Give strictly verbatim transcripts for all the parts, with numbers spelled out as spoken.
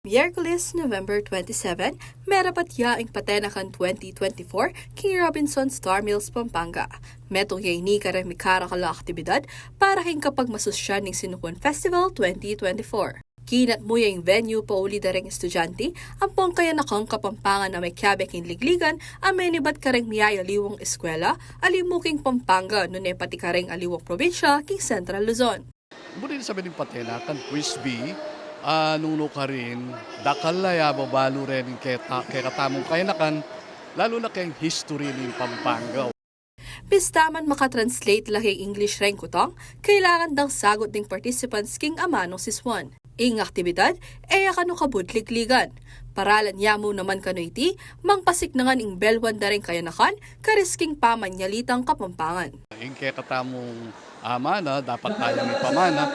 Miyerkules, November twenty-seven, merapat ya ing Patenakan twenty twenty-four king Robinson Star Mills, Pampanga. Metung ya ini kareng mikarakal a aktibidad para king kapagmasusyan ning Sinukuan Festival twenty twenty-four. Kinatmu ya ing venue pauli da reng estudyante ampong kayanakang Kapampangan a mekiabe king ligligan a menibat kareng miyayaliwang eskwela, ali mu king Pampanga, nune pati kareng aliwang probinsya king Central Luzon. Buri na sabi ning Patenakan, quiz bee, ah, nung nukarin, dakal la ya babalu reng keta-, kekatamung kayanakan, lalu na keng history ning Pampanga. Bista man makatranslate la king English reng kutang, kailangan dang sagut ding participants king amanung sisuan. Ing aktibidad, e ya kanu kabud ligligan. Paralan ya mu naman kanu iti, mangpasiknangan ing belwan da reng kayanakan, karis king pamanyalitang Kapampangan. Ing kekatamung amana, dapat tayang ipamana.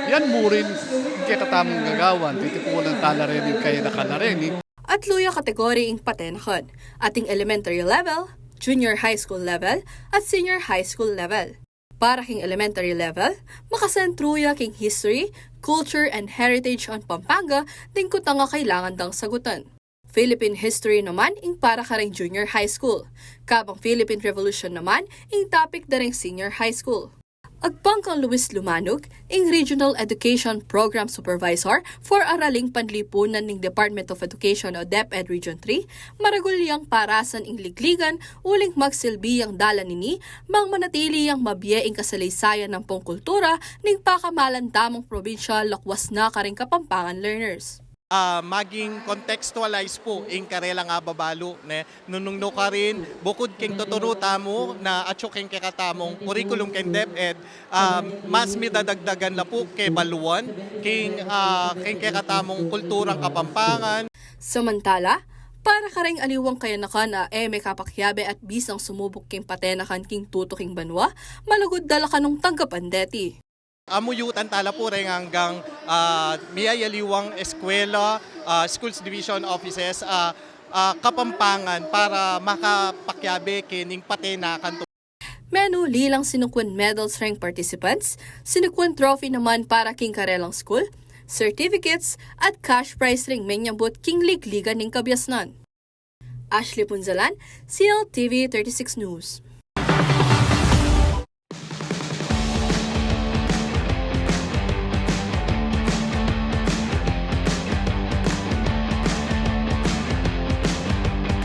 Yan mu rin, ing kekatamung gagawan, titipunan tala reni ing kayanakan na reni. Atlu ya kategori ing Patenakan, ating elementary level, junior high school level, at senior high school level. Para king elementary level, makasentru ya king history, culture, and heritage on Pampanga, ding kutang a kailangan dang sagutan. Philippine history naman ing para kareng junior high school. Kabang Philippine Revolution naman ing topic da reng senior high school. Agpang kang Luis Lumanug, ing Regional Education Program Supervisor for Araling Panlipunan ning Department of Education o DepEd Region three, maragul yang parasan ing ligligan uling magsilbi yang dalan nini, mang manatili yang mabie ing kasaleysayan ampong kultura ning pakamalan tamung probinsya lakwas na kareng Kapampangan learners. Ah, maging contextualize pu ing karelang ababalu, ne? Nung nukarin, bukud king tuturu tamu na atyu king kekatamung curriculum king DepEd, ah, mas midadagdagan la pu kebaluan king, ah, king kekatamung kulturang Kapampangan. Samantala, para kareng aliwang kayanakan a e mekapakiabe at bisang sumubuk king Patenakan king tutuking banua, malugud da la kanung tanggapan deti. Amuyutan tala pu reng anggang, ah, miyayaliwang eskwela, ah, schools division offices, ah, ah, Kapampangan para makapakiabe kening Patenakan. Menu lilang sinukuan medals reng participants, sinukuan trophy naman para king karelang school, certificates, at cash prize reng menyambut king ligligan ning kabiasnan. Ashley Punzalan, C L T V thirty-six News.